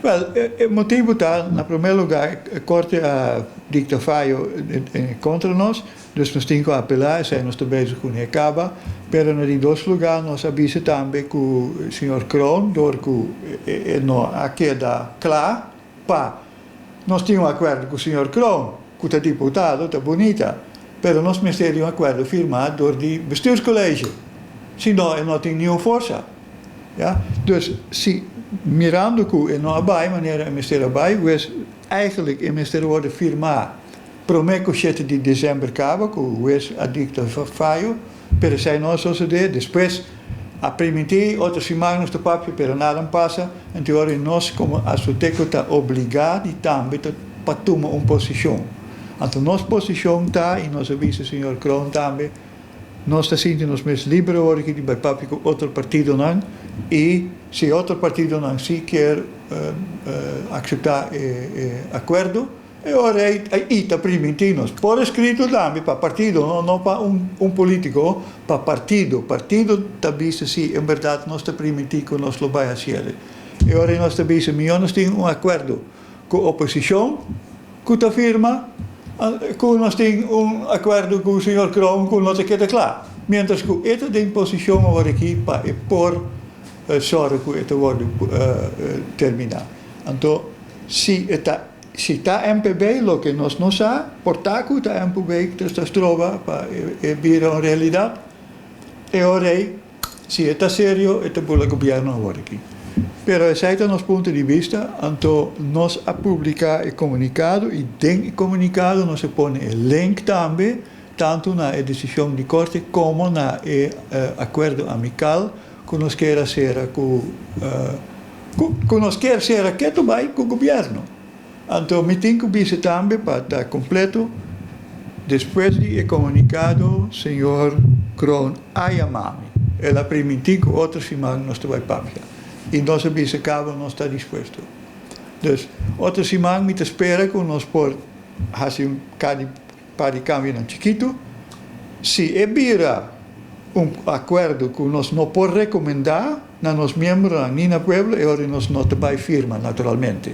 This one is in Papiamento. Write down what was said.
Wel, e motibo ta, na prome lugar, e corte a dicta fayo contra nos, dus nos tin cu apela, esey nos ta bezig cu ne caba, pero na di dos lugar nos a bisa tambe cu señor Kroon, door cu e no a keda cla pa nos tin un acuerdo cu señor Kroon, cu ta diputado, ta bunita, pero nos mester di un acuerdo firma door di bestuurscollege, si no e no tin niun forsa. Ya, dus si mirando cu e no a bay manera e mester a bay, pues eigenlijk e mester wordo firma prome cu 7 di december caba, cu hues a dicta fayo, pero esey no a sosode. Despues a permiti otro siman nos ta papia, pero nada a pasa. Anto ora nos como Asoteko ta obliga di tambe ta pa tuma un posicion. Anto nos posicion ta, y nos a bisa señor Kroon tambe, nos ta sinti nos mes liber awor aki di bay papia cu otro partidonan, y si otro partidonan si kier acepta e acuerdo, e ora ey ta priminti nos por escrito tambe pa partido, no, no pa un politico, pa partido. Partido ta bisa si en berdad nos ta priminti cu nos lo bay haciele. E ora nos ta bisa mijo nos tin un acuerdo cu oposicion cu ta firma, cu nos tin un acuerdo cu señor Kroon cu no ta keda cla. Mientras cu e ta den posicion awor aki pa e por zorg cu e ta wordo termina. Anto, si ta MPB, loke nos no sa, por ta cu ta MPB ta stroba pa e bira un realidad, e ora ey, si e ta serio, e ta bula gobierno awor aki. Pero esey ta nos punto di vista. Anto nos a publica e comunicado y den e comunicado nos a pone e link tambe, tanto na e decision di corte como na e acuerdo amical cu nos kier cera cu nos kier cera keto bay cu gobierno. Anto mi tin cu bisa tambe, pa ta completo, despues di e comunicado, señor Kroon a yama mi. El a priminti cu otro siman nos ta bay papia. Y nos a bisa caba nos ta dispuesto. Dus, otro siman mi ta spera cu nos por haci un par di cambio chikito. Si e bira un acuerdo cu nos no por recomenda na nos miembronan ni na pueblo, e ora nos no ta bay firma, naturalmente.